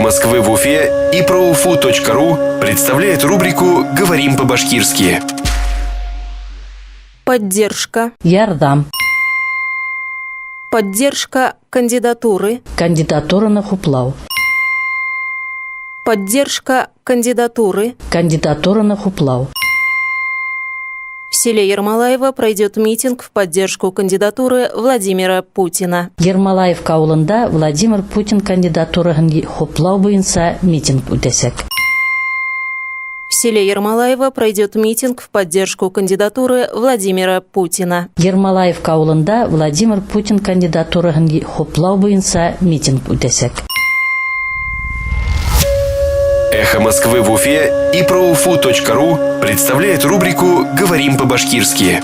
«Эхо Москвы» в Уфе и проуфу.ру представляет рубрику «Говорим по-башкирски». Поддержка. Ярҙам. Поддержка кандидатуры. Кандидатураны хуплау. Поддержка кандидатуры. Кандидатураны хуплау. В селе Ермолаево пройдет митинг в поддержку кандидатуры Владимира Путина. Ермолаевка ауылында Владимир Путин кандидатураһын хуплау буйынса митинг үтәсәк. В селе Ермолаево пройдет митинг в поддержку кандидатуры Владимира Путина. Ермолаевка ауылында Владимир Путин кандидатураһын хуплау буйынса митинг үтәсәк. «Эхо Москвы» в Уфе и проуфу.ру представляет рубрику «Говорим по-башкирски».